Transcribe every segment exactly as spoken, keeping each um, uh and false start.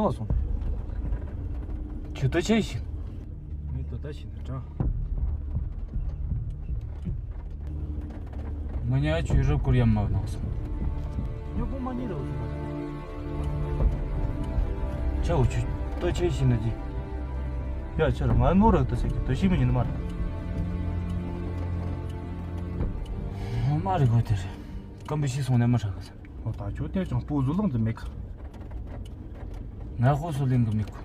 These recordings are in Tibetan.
ལོག་སོང་། ཁྱོད་ལྟོ་ཆས་ཤིག་ངས་ལྟོ་ད་ཤི་ན་དྲང་། མི་ཉག་ཁྱོད་རུབ་ཀུར་ཡ་མ་གནང་སོང་། ཉོ་གོ་མ་ཉེ་རོ་སོང་། ཆའོ་ཁྱོད་ལྟོ་ཆས་ཤིག་ན་ཅི། ཡ་ཁྱོད་ང་ནོར་ར་ལྟོ་ཟེར་གི་ལྟོ་ཤི་མི་ཉན་མ་རེད། མ་རེད་གོ་དེ་རེད། སྐམ་པོ་ཤི་སོང་ནས་མ་ཧྲ་གི་ཟེར། ཨོ་ད་ཁྱོད་དེ་ཅང་སྤོ་བཟོ་ལོང་དུ་མེད་གི། ང་ཧོ་སོ་ལེན་གི་མེད་གི།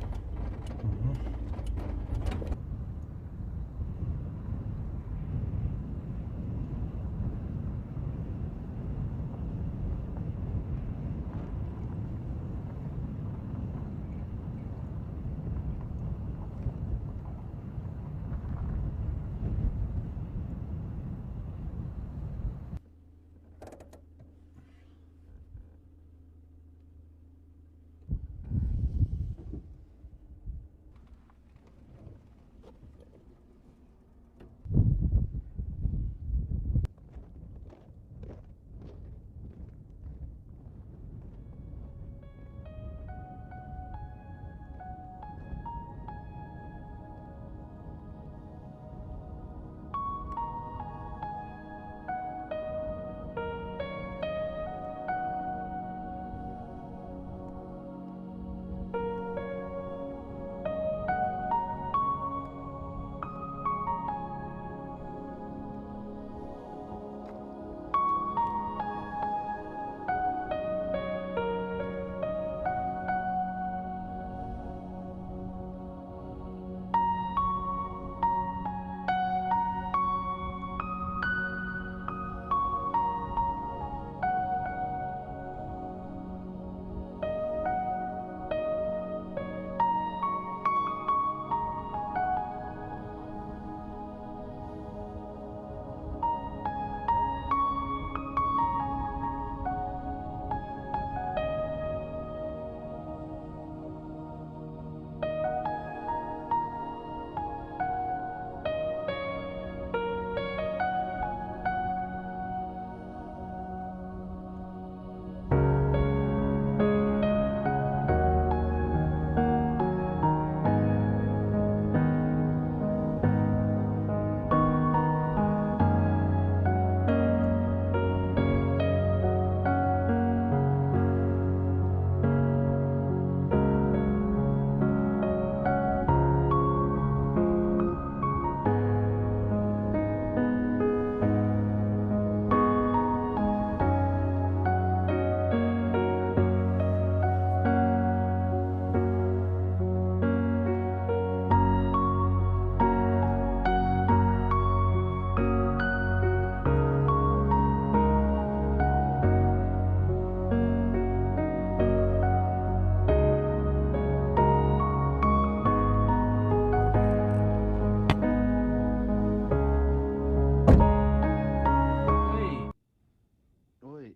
ཨོའི།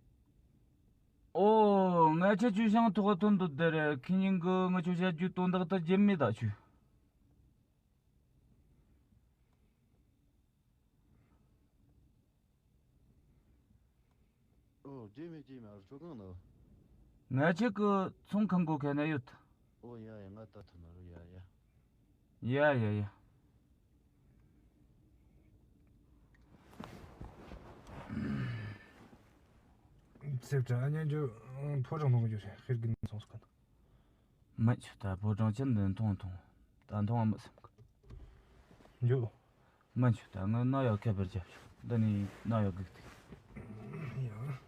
ཨོ། ང་ཆ་ཆུ་ཤང་ཐོག་ཐོན་འདུག་དེ་རེད། ཁི་ཉིན་གི་ང་ཆུ་ཤ་རྒྱུ་དོན་དག་ད་རྒྱན་མི་ད་ཆུ། ཨོ་རྒྱན་མི་རྒྱན་མི་ཨ་རུ་ཆོ་གང་ནོ། ང་ཆ་གི་ཚོང་ཁང་གོ་ཁ་ན་ཡོད། ཨོ་ཡ་ཡ་ང་ད་ཐོན་ན་རུ་ཡ་ཡ། ཡ་ཡ་ཡ། སེབ་ཏྲ་ཨ་ཉན་ཇོ་ཕོ་བྲང་ནང་གི་ཇོ་ཧེར་གིན་སོང་སོང་ག་ན། མ་ཆུ་ད་ཕོ་བྲང་ཅན་འདི་མཐོང་མཐོང་། ད་མཐོང་བ་མ་སེམས་གི། ཇོ། མ་ཆུ་ད་ང་ན་ཡག་ཁྱད་པར་རྒྱབ་ཆོག་འདི་ནི་ན་ཡག་གིག་ཐིག་ཡ།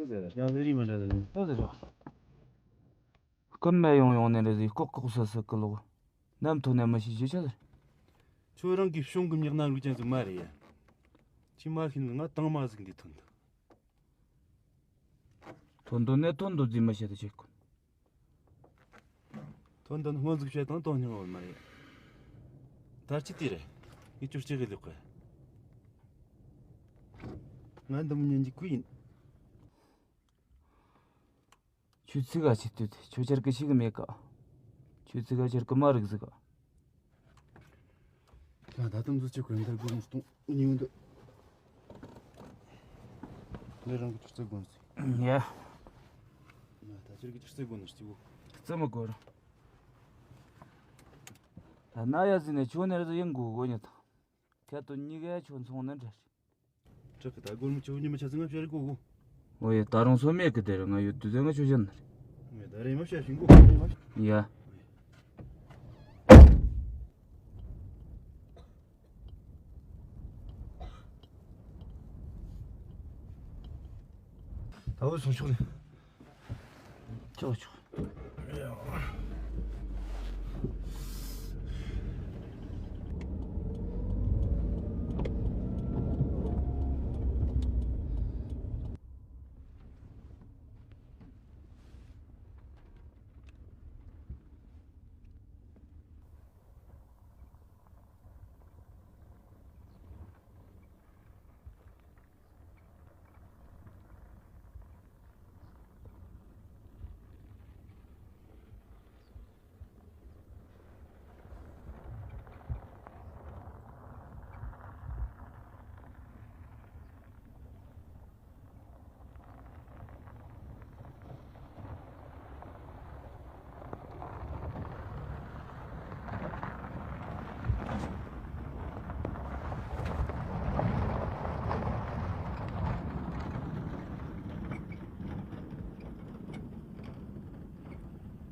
ཡང་ཟེར་རིགས་མི་འདྲ་ཟེར། ད་ཟེར་རོ། སྐུ་མེ་ཡོང་ཡོང་ནས་རེད་ཟིག་ལྐོག་ལྐོག་སུ་སུ་གི་ལོག་ནམ་ཐོན་ནས་མི་ཤེས་ཅི་ཆ་ཟེར། ཁྱོད་རང་གི་བྱུང་གི་ཉག་ན་རུ་ཅན་ཟིག་མ་རེད་ཡ། ཅི་མ་ཤེས་ནི་ང་དང་མ་ཟིག་འདི་ཐོན་ད། ཐོན་དོན་ནས་ཐོན་དོ་ཟིག་མི་ཤེས་ད་ཆེ་གོ། ཐོན་དོན་སྔོན་ཟིག་བཤད་དང་དོན་སྙིང་བ་མ་རེད། ད་ཅི་དེ་རེད། ངས་ཁྱོད་ཅི་གི་ལེགས་གི། ང་འདི་མོ་ཉན་གྱི་ཀུ་ཡིན། ཁྱོད་ཚིག་ག་ཆེ་ལྟོས་ཏེ་ཁྱོད་ཆར་གི་ཤི་གི་མེད་ཀ། ཁྱོད་ཚིག་ག་ཆར་གི་མ་རིག་ཟིག་ག། ང་ད་དུང་འཛུལ་ཆོག་གི་འདར་དགོས་མི་གཏོང་ཉིན་འདི། ངས་རང་གི་ཆུ་ཚོད་དགོངས་ཟིག་ཡ། ང་ད་ཆར་གི་ཆུ་ཚོད་དགོངས་ནས་སྐྱིད་པོ། རྩི་མི་དགོས་ར། ད་ན་ཡ་ཟིན་ནས་ཁྱོད་ནས་ར་ཡིན་དགོས་དགོས་ཉི་ད། ཁྱད་དུ་གཉིས་ཀ་ཁྱོད་ཚོང་ནས་འདྲ། ཁྲག་གི་ད་སྒོར་མོ་ཆུ་ཉི་མ་ཆ་ཚང་ང་བཤད་རེ་གོ་གོ། ཨོ་ཡ་ད་རུང་སོ་མེད་གི་དེ་རེད། ང་ཡོད་དུས་ཚོད་ང་ཆོ་བཞིན་ནི་རེད། ངས་ད་རེས་མ་བཤད་ཤིང་གོ། ཡ། ད་འོ་སོང་ཆོག་ནས། ཆོག་ཆོག་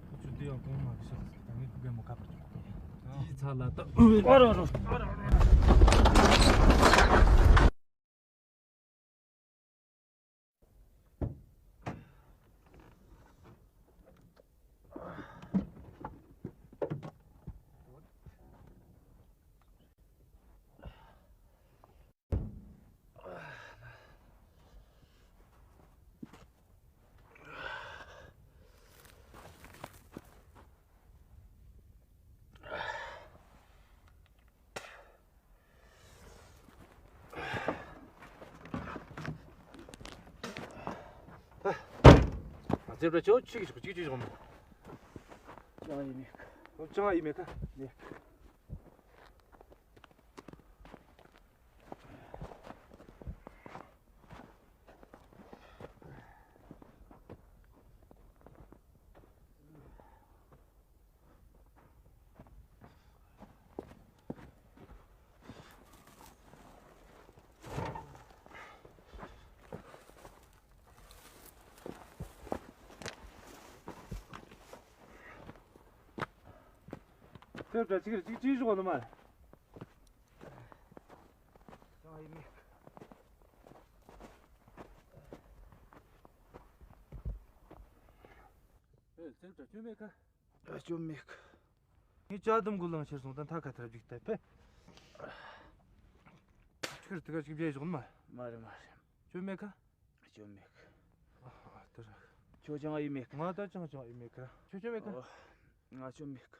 ཁོ་ཚོ་འདི་ཡང་གོང་མ་གི་ཤག་ཟེར་ད་ངས་རྒན་མོ་ཁ་པར་བྱུང་། དེའི་ཚ་ལ་ད་ཨ་རོ་རོ། ང་ཚོའི་བྲེལ་ཆོག་ཆིག་ཆིག་ཆིག་ཆིག་ཆིག་མོ། ཅང་ཡི་མེད་གི། ཅང་ཡི་མེད་གི། མེད་གི། ཐེབས་གྲ་ཅིག་རེ་ཅིག་ཅིག་ཞོག་ནི་མ་རེད། ཅང་ཡི་མེད། ཨེ་ཐེབས་གྲ་ཅུ་མེད་ཁ། ཨ་ཅོ་མེད་ཁ། ངས་ཅག་དུམ་གུ་ལང་ཕྱིར་སོང་ད་མཐའ་ཁ་ཐར་བཅུག་ད་ཕེ། ཁྱོད་དེ་ག་ཅིག་བྱས་ཞོག་ནི་མ་རེད། མ་རེད་མ་རེད། ཅོ་མེད་ཁ། ཅོ་མེད་ཁ། ཨ་ཨ་དེ་ར། ཁྱོད་ཅང་ཨེ་མེད་ཁ། ང་ད་ཅང་ཅང་ཨེ་མེད་ཁ། ཁྱོད་ཅོ་མེད་ཁ། ཨོ། ང་ཅོ་མེད་ཁ།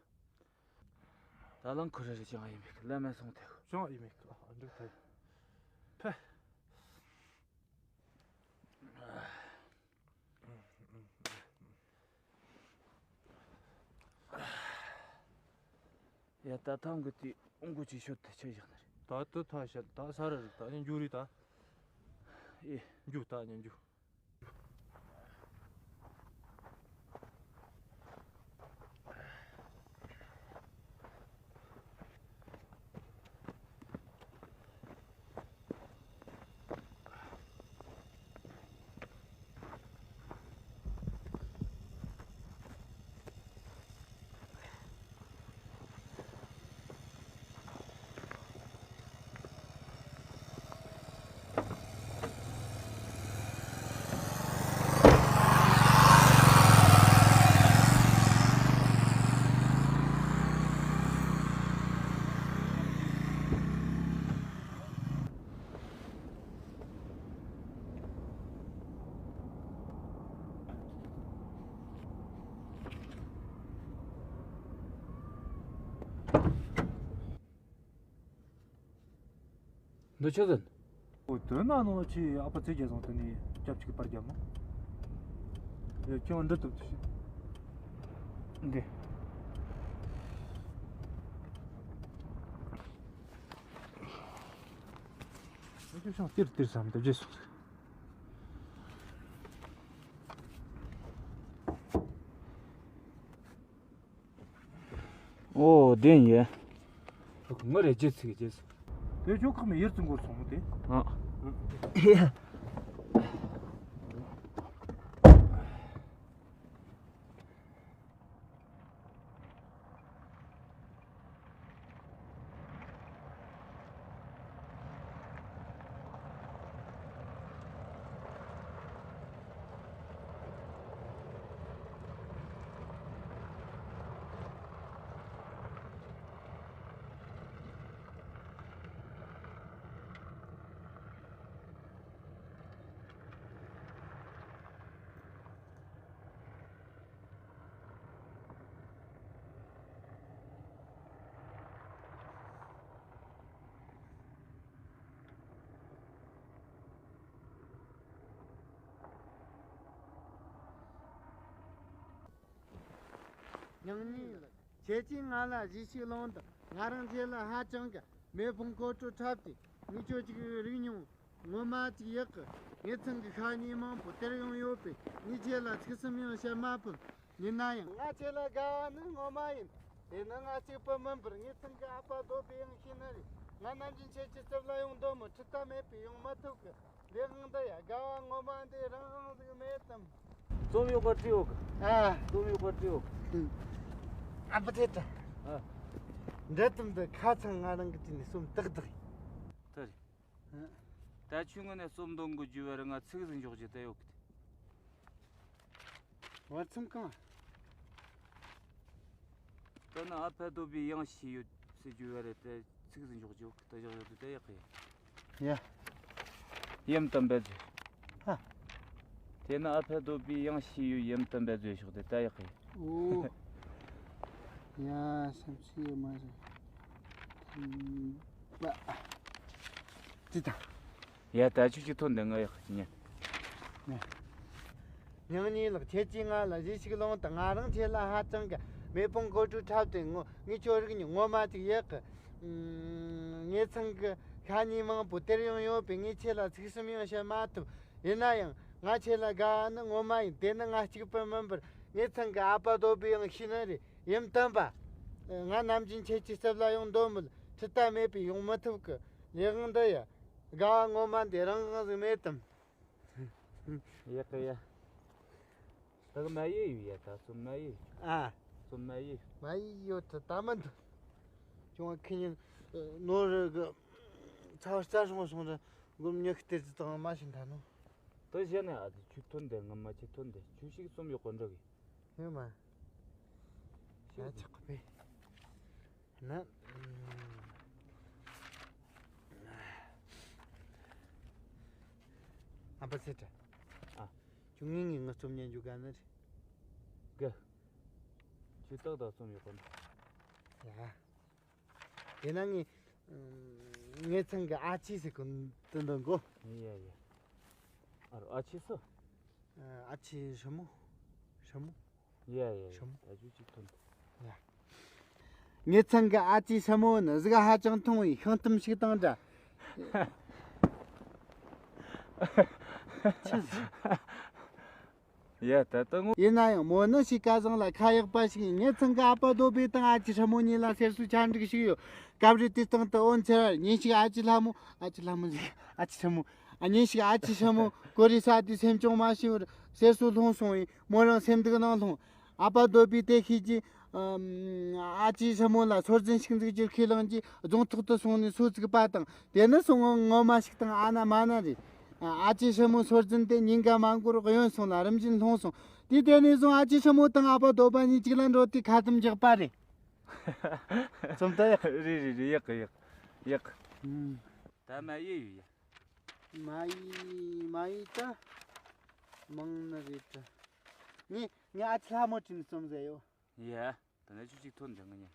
ད་ལང་ཁོ་རེ་རེ་ཅང་ཨེ་མེད་ཁ་ལ་མེད་སོང་ཐལ། ཅང་ཨེ་མེད་ཁ། ཨ་འགྲིག་ཐལ། ཕེ། ཡ་ད་ཐང་གི་དེ་ཨོང་གོ་ཅི་ཤོད་དེ་ཆེ་བཞག་ནི་རེད། ད་དུ་ཐ་ཤད་ད་ས་ར་རེད། ད་ནི་འཇུ་རེད་ད། ཨེ། འཇུ་ད་ནི་འཇུ། འདི་ཆི་ཟིག་འོ་དོན་ན་ནོ་ཆི་ཨ་ཕ་ཚེ་རྒྱལ་བཟང་དུ་ནི་སྐྱབས་གཅིག་པར་རྒྱབ་མོ། ཡ་ཁྱོད་འདྲི་ཐུབ་ཐུབ་ཤི། འདི། ཁྱོད་ཤང་ཏིར་ཏིར་བསམ་འདི་རྗེས་སོང་། ཨོ་བདེན་ཡོད། ངུ་རེ་རྗེས་ཚིག་རྗེས། དེ་ཆོ་ཁག་མི་ཡིར་ཙི་འགོར་སོང་མོ་དེ། ཨ། སྙིང་ཉེ་ལགས། ཁྱེད་ཀྱིས་ང་ལ་གཞིས་ཤིག་སློང་དང་། ང་རང་ཁྱེད་ལ་ཧ་ཅང་གི་མེ་ཕུང་མཁོ་སྤྲོད་འཁྲབ་སྟེ། ངས་ཁྱོད་ཅིག་རིག་མྱོང་། ངོ་མ་ཅིག་ཡག་གི། ངེད་ཚང་གི་ཤ་ཉེ་མང་པོ་དེར་ཡོང་ཡོད་པས། ངས་ཁྱེད་ལ་ཚིག་གསུམ་ཡང་བཤད་མ་ཕོད། ཡིན་ན་ཡང་། ང་ཁྱེད་ལ་དགའ་བ་ནི་ངོ་མ་ཡིན། དེ་ནི་ང་གཅིག་པུ་མིན་པར། ངེད་ཚང་གི་ཨ་ཕ་རྡོ་པས་ཡང་ཤེས་ནི་རེད། ང་ནམ་རྒྱུན་ཁྱེད་ཀྱི་རྩིབ་ལ་ཡོང་འདོད་མོད། ཁྲིད་ཐབས་མེད་པས་ཡོང་མི་ཐུབ་གི། ལས་དབང་འདི་ཡ་དགའ་བ་ངོ་མ་འདི་རང་དབང་ཟིག་མེད་དམ། རྩོམ་ཡོད་པར་བྲིས་ཡོད་གི། ཨ། རྩོམ་ཡོད་པར་བྲིས་ཡོད་གི། ཨ་ཕ་ཐེ་ཏྲ། ཨ། འདྲེ་དུམ་འདི་ཁ་ཚང་ང་རང་གི་དྲིས་ནས་སོམ་ཏག་ཏག་ཡིན། དེ་རེད། ཨ། ད་ཁྱོད་ངོས་ནས་རྩོམ་འདོན་དགོས་རྒྱུ་བར་ང་ཚིག་ཟིག་འཇོག་རྒྱུ་དེ་ཡོད་གི། བར་མཚམས་གང་། ད་ནི་ཨ་ཕ་རྡོ་པས་ཡང་ཤེས་ཡོད་ཟེར་རྒྱུ་བ་རེད་དེ། ཚིག་ཟིག་འཇོག་རྒྱུ་དེ་བཞག་ཡོད་དུས་དེ་ཡག་གི། ཡ། ཡུམ་དམ་པའི་མཛོད། ཧ། དེ་ནི་ཨ་ཕ་རྡོ་པས་ཡང་ཤེས་ཡོད་ཡུམ་དམ་པའི་མཛོད་ཤོག་དེ་ད་ཡག་གི། ཨོ། ཡ་བསམ་ཚུལ་ཡོད་མ་རེད། ཨམ། པ། ཅི་ད། ཡ་ད་ཁྱོད་ཀྱི་ཐོན་འདི་ང་ཡག་གི་ཉན། ནས། སྙིང་ཉེ་ལགས། ཁྱེད་ཀྱིས་ང་ལ་གཞིས་ཤིག་སློང་དང་། ང་རང་ཁྱེད་ལ་ཧ་ཅང་གི་མེ་ཕུང་མཁོ་སྤྲོད་འཁྲབ་སྟེ། ངོ་ངས་ཁྱོད་རིག་མྱོང་། ངོ་མ་ཅིག་ཡག་གི། ངེད་ཚང་གི་ཤ་ཉེ་མང་པོ་དེར་ཡོང་ཡོད་པས། ངས་ཁྱེད་ལ་ཚིག་གསུམ་ཡང་བཤད་མ་ཐུབ། ཡིན་ན་ཡང་ང་ཁྱེད་ལ་དགའ་བ་ནི་ངོ་མ་ཡིན། དེ་ནི་ང་གཅིག་པུ་མིན་པར། ངེད་ཚང་གི་ཨ་ཕ་རྡོ་པས་ཡང་ཤེས་ནི་རེད། ཡུམ་དམ་པ། ང་ནམ་རྒྱུན་ཁྱེད་ཀྱི་རྩིབ་ལ་ཡོང་འདོད་མོད། ཁྲིད་ཐབས་མེད་པས་ཡོང་མི་ཐུབ་གི། ལས་དབང་འདི་ཡ། དགའ་བ་ངོ་མ་འདི་རང་དབང་ཟིག་མེད་དམ། ཡག་གི་ཡ། ད་གི་མ་ཡེ་ཡོད་ཡ། ད་ཚོ་མ་ཡེ། ཨ། ཚོ་མ་ཡེ། མ་ཡེ་ཡོད་ད་ད་མ་འདུག་ཅུང་ཁི་ཉིན་ནོར་རི་གི་ཚ་བ་རྩ་སྲུང་སོང་ར་སྒོམ་ཉི་ཤུ་སྟེར་ཙི་དང་མ་ཤི་འཐའ་ནོ། ད་གཞན་ནས་ཨ་དེ་ཆུ་ཐོན་དེ་ངམ་མ་ཆུ་ཐོན་དེ་ཆུ་ཞིག་རྩོམ་ཡོད་གོ་འདྲ་གི། ཡོད་མ། ཤ་ཆག་པས། ན། ཨ་པ་སེ་ཏྲ། ཨ། ཁྱོད་ངའི་ངའི་ངའི་རྩོམ་ཉན་རྒྱུ་ག་ནི་རེད། ག་ཇུས་ཏག་ཏག་རྩོམ་ཡོད་གོ་ནི། ཡ། དེ་ན་ངས་ངའི་ཚང་གི་ཨ་ཅེ་ཟེར་གོ་དོན་དོན་གོ། ཡ་ཡ། ཨ་རོ་ཨ་ཅེ་སུ། ཨ་ཅེ་ཧྲ་མོ། ཧྲ་མོ། ཡ་ཡ་ཡ། ཧྲ་མོ། ད་ཅུ་ཅིག་ཐོན་ཐལ། ཡ། ངེད་ཚང་གི་ཨ་ཅེ་ཧྲ་མོ་ནི་གཟུགས་ཧ་ཅང་ཐུང་བའི་ཤིང་གཏམ་ཞིག་དང་འདྲ། ཆི་ཟིག་ཡ་ད་ལྟ་ངོ་། ཡིན་ན་ཡང་མོ་ནི་གཤིས་ཀ་བཟང་ལ་ཁ་ཡག་པ་ཞིག་ཡིན། ངེད་ཚང་གི་ཨ་ཕ་རྡོ་པས་དང་ཨ་ཅེ་ཧྲ་མོ་གཉིས་ལ་སེར་སུ་ཆ་འགྲིག་ཞིག་ཡོད། སྐབས་རེ་དུས་སྟེང་དུ་འོན་ཆེ་བར་ཉིན་ཞིག་ཨ་ཅེ་ལྷ་མོ། ཨ་ཅེ་ལྷ་མོ་ཟིག་ཨ་ཅེ་ཧྲ་མོ། ཨ་ཉིན་ཞིག་ཨ་ཅེ་ཧྲ་མོ་གོ་རེ་ས་དུས་སེམས་ཆུང་མ་ཤེས་པར་སེར་སུ་ལྷུང་སོང་བས་མོ་རང་སེམས་སྡུག་ནང་ལྷུང་། ཨ་ཕ་རྡོ་པས་དེ་ཤེས་ཀྱིས། ཨ་ཅེ་ཧྲ་མོ་ལ་སྲོལ་རྒྱུན་ཞིག་འཛུགས་རྒྱུར་ཁས་བླངས་ཀྱིས་རྫོང་ཐོག་ཏུ་སོང་ནས་སོ་བཙུགས་པ་དང་། དེ་ནི་སོང་ངོ་ངོ་མ་ཞིག་དང་ཨ་ན་མ་ན་རེད། ཨ་ཅེ་ཧྲ་མོ་སྲོལ་རྒྱུན་དེ་ཉིན་འགའ་མ་འགོར་གཡོན་སོང་ལ་རིམ་བཞིན་ལྷུང་སོང་། དེ་དེ་ནས་བཟུང་ཨ་ཅེ་ཧྲ་མོ་དང་ཨ་ཕ་རྡོ་པ་གཉིས་གཅིག་ལ་འགྲོ་དུས་ཁ་ཐུམ་རྒྱག་པ་རེད། རྩོམ་ད་ཡག་རེད་རེད་རེད། ཡག་གི་ཡག་ཡག་ད་མ་ཡེ་ཡོད་ཡ། མ་ཡེ་མ་ཡེ་ད། མང་ནི་རེད་ད། ངས་ངས་ཨ་ཅེ་ལྷ་མོ་དྲིས་ནས་རྩོམ་ཟེར་ཡོད། ཡ། ད་ནས་ཆུ་གཅིག་ཐོན་འདྲ་ང་ཉན།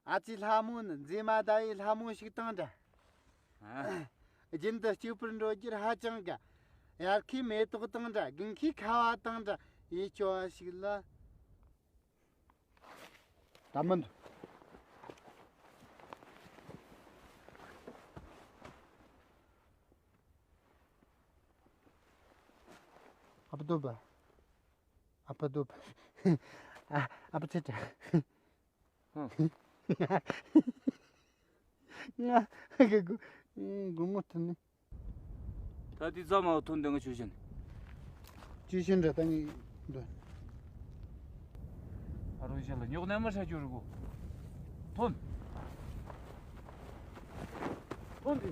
ཡ། ཨ་ཙི་ལྷ་མོ་ནི་མཛེས་མ་ཟླ་བའི་ལྷ་མོ་ཞིག་དང་འདྲ། ཨ། རྒྱུན་དུ་སྐྱིད་པོར་འགྲོ་རྒྱུར་ཧ་ཅང་དགའ། དབྱར་ཁའི་མེ་ཏོག་དང་འདྲ། དགུན་ཁའི་ཁ་བ་དང་འདྲ། ཡིད་སྐྱོ་བ་ཞིག་ལ། ད་མི་འདུག་ཨ་ཕ་དོ་པ། ཨ་ཕ་དོ་པ། ཨ་ཨ་ཕ་ཚེ་དྲ། ཧུང་། ང་གི་གུ་གུ་མོ་ཐུ་ནི། ད་དེ་ཙམ་མ་ཐོན་དེ་ང་ཆོས་བཞིན། ཅི་བཞིན་རེད་ད་ངས་འདོན། ཨ་རོ་བཞིན་ལ་ཉོག་ནས་མ་ཧྲ་རྒྱུ་རུ་གོ། ཐོན། ཐོན་དེ།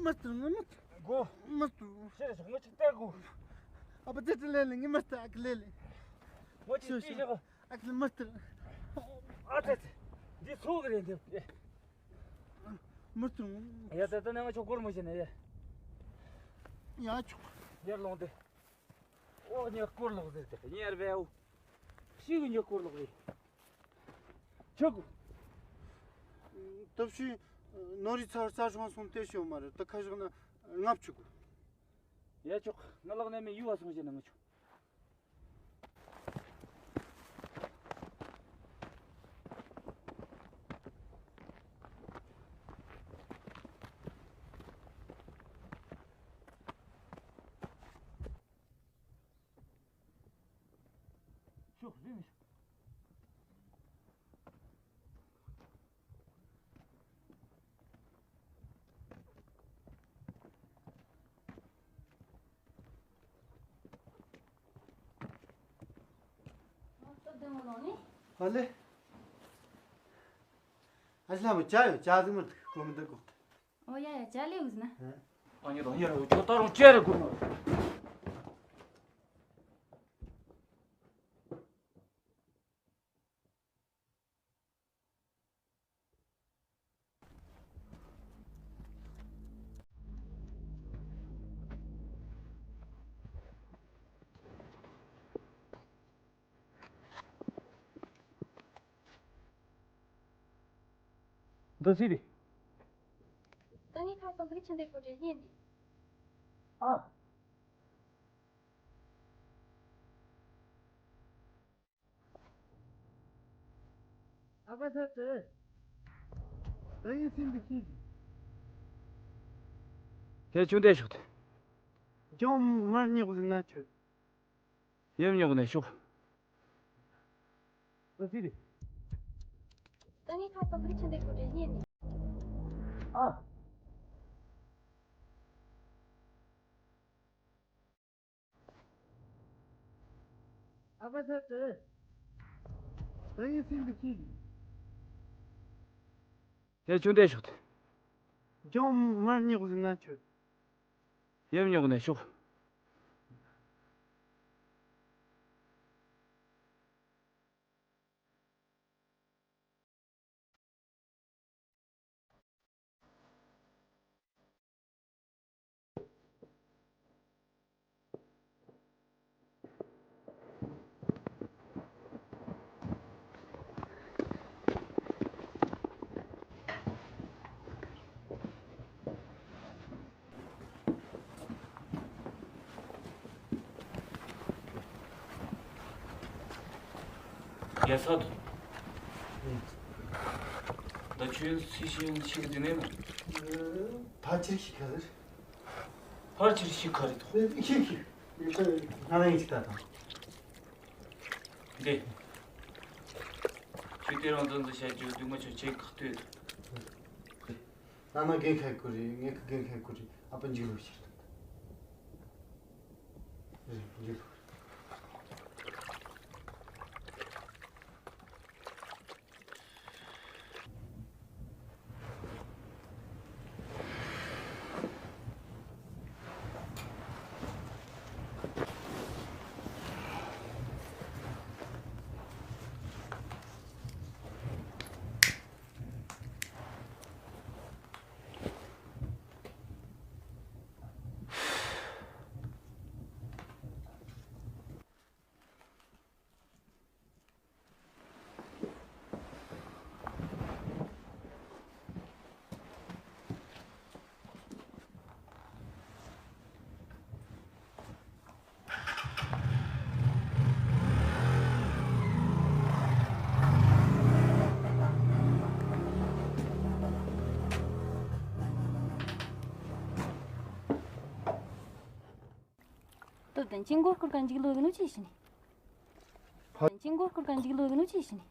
མ་སྟེར་ང་མ་སྟེར། གོ། མ་སྟེར། ཤེས་རེ་ཞོག་མ་ཅིག་སྟེར་གོ། ཨ་ཕ་ཙེ་ཙེ་ལེ་ལེ་ངས་མ་སྟེར་ཨ་ཁི་ལེ་ལེ། མ་ཅིག་ཤོ་སྟེར་ཤོག་ཤོག་གོ། ཨ་ཁི་ལེ་མ་སྟེར། ཨ་ཙེ་ཙེ། འདི་ཚོ་གི་རེད་འདི། མ་སྟེར། ཡ་ད་ད་ནང་ང་ཆོ་སྒོར་མོ་བྱས་ནས་ཡ། ཡ་ཆོག་ཡར་ལོངས་ཏེ། ཨོ་ཉག་སྐོར་ལོག་ཟེར་ཏེ་ཉེར་བའོ། ཤི་གི་ཉག་སྐོར་ལོག་རེད། ཆོག་གི། ད་ཕྱི་ནོར་རི་ཚར་རྩ་སྲུང་སོང་སྟེར་ཤོག་མ་རེད། ད་ཁ་བཞག་ན་ལྔ་བཅུ་གི། ཡ་ཆོག་ང་ལག་ནས་མི་ཡུ་བ་སོང་ཞེ་ན་ང་ཆོག་ཤོག་རིམ་ཤོག་ཨ་ལེ། ཨ་ལྷ་མོ་ཇ་ཡོད། ཇ་ཟིག་མ་འདུག་གོ་མི་འདུག་གོ། ཨོ་ཡ་ཡ་ཇ་ལེ་འུ་ཟི་ན། ཨ་ནི་རང་ཡར་འུ་ཅོ་ད་རུང་ཅེ་རེ་གོ་ནོ། འདི་སུའི་རེད། ད་ངས་ཁ་སང་ཕ་གི་ཆུ་འདེབས་གོ་དྲན་ཡིན། ཨ། ཨ་ཕ་ས་ཏེ། ད་ཡིན་སྲིད་འདི་ཤེས། དེ་ཆུང་དེ་ཤོག་དེ། ཅུང་མར་ཉོག་ཟིན་ན་ཆོད། ཡེམ་ཉོག་ནས་ཤོག་ཨ་ཙི་རེད། ད་ངས་ཁ་སང་ཕ་གི་ཆུ་འདེབས་གོ་དྲན་ཡིན། ཨ། ཨ་ཕ་ས་ཏེ། ད་ཡིན་སྲིད་འདི་ཤེས། དེ་ཆུང་དེ་ཤོག་དེ། ཅུང་མར་ཉོག་ཟིན་ན་ཆོད། ཡེམ་ཉོག་ནས་ཤོག་རྒྱལ་ས་དང་། ད་ཁྱོད་སུ་ཞིག་ཤིག་འཛིན་ནས་ན། ཕལ་ཆེར་ཤི་ཁ་རེད། ཕལ་ཆེར་ཤི་ཁ་རེད་དོ། ཤི་ཤི། ང་རང་ཡིན་ཅི་ད་དང་། འདི། ཁྱོད་དེ་རང་འཛིན་འཛིན་བྱ་རྒྱུ་དུས་ང་ཆོ་ཆེ་ཁག་ཏུ་ཡོད། ན་ན་རྒན་ཁ་ཀུ་རེད། ངེད་ཀྱི་རྒན་ཁ་ཀུ་རེད། ཨ་ཕ་འཇིགས་ལོ་ཤར་ཐུབ། རེད་འཇིགས་ལོ། ཕ་ཅིང་གོ་སྐོར་ག་འཇིག་ལོ་གི་ནོ་ཅི་ཤི་ནི། ཕ་ཅིང་གོ་སྐོར་ག་འཇིག་ལོ་གི་ནོ་ཅི་ཤི་ནི།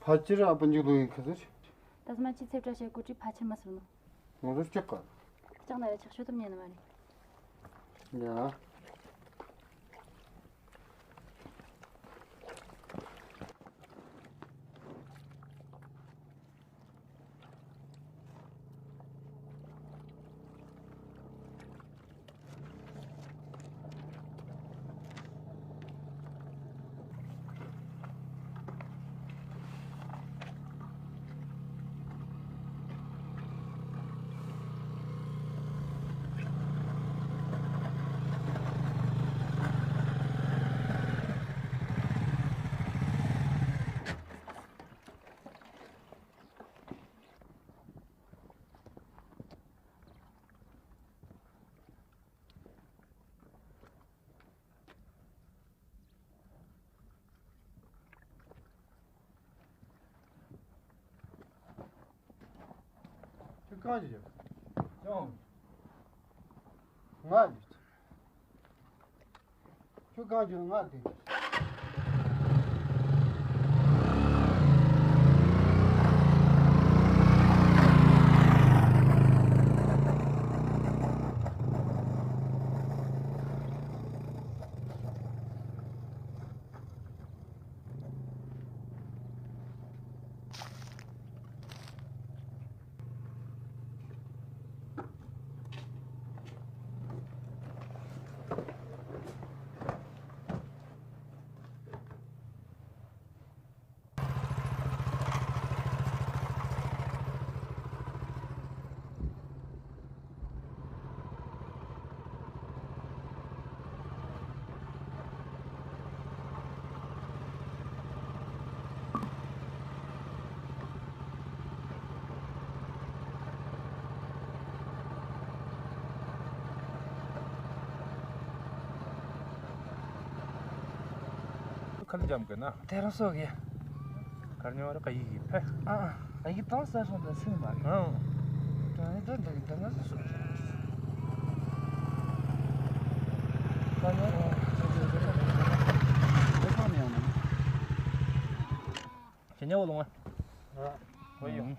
ཕ་ཅིར་ཨ་པ་འཇིག་ལོ་ཡིན་ཁ་ཟེར། ད་སྨ་ཅི་ཚེ་བཀྲ་ཤིས་གོ་ཁྲི་ཕ་ཆེར་མ་སོང་ནོ། ང་ཚོ་ལྕགས་ག་ལྕགས་ན་རེ་ཆག་ཤོད་དམ་ཉན་ནི་མ་རེད། ཡ། ཁྱོད་གང་ཞིག་ཡོད། ཅང་། ང་ཞིག་ཁྱོད་གང་ཞིག་ང་དེ། ཁ་ལི་འཇམ་གི་ན། དེ་རང་སོ་གི། གར་ཉོ་བར་ག་ཡིག་ཡིག་ཕེ། ཨ་ཨ། ག་ཡིག་དང་ས་སོང་དང་སེམས་མ་རེད། ཨང་། དང་ཡིག་དང་འདི་གི་འདི་ང་སོ་སོ། ག་ཉོ་རོགས། ཁྱེད་ཉོ་བ་ལོང་ཨ། ཨ། ཝེ་ཡོང་།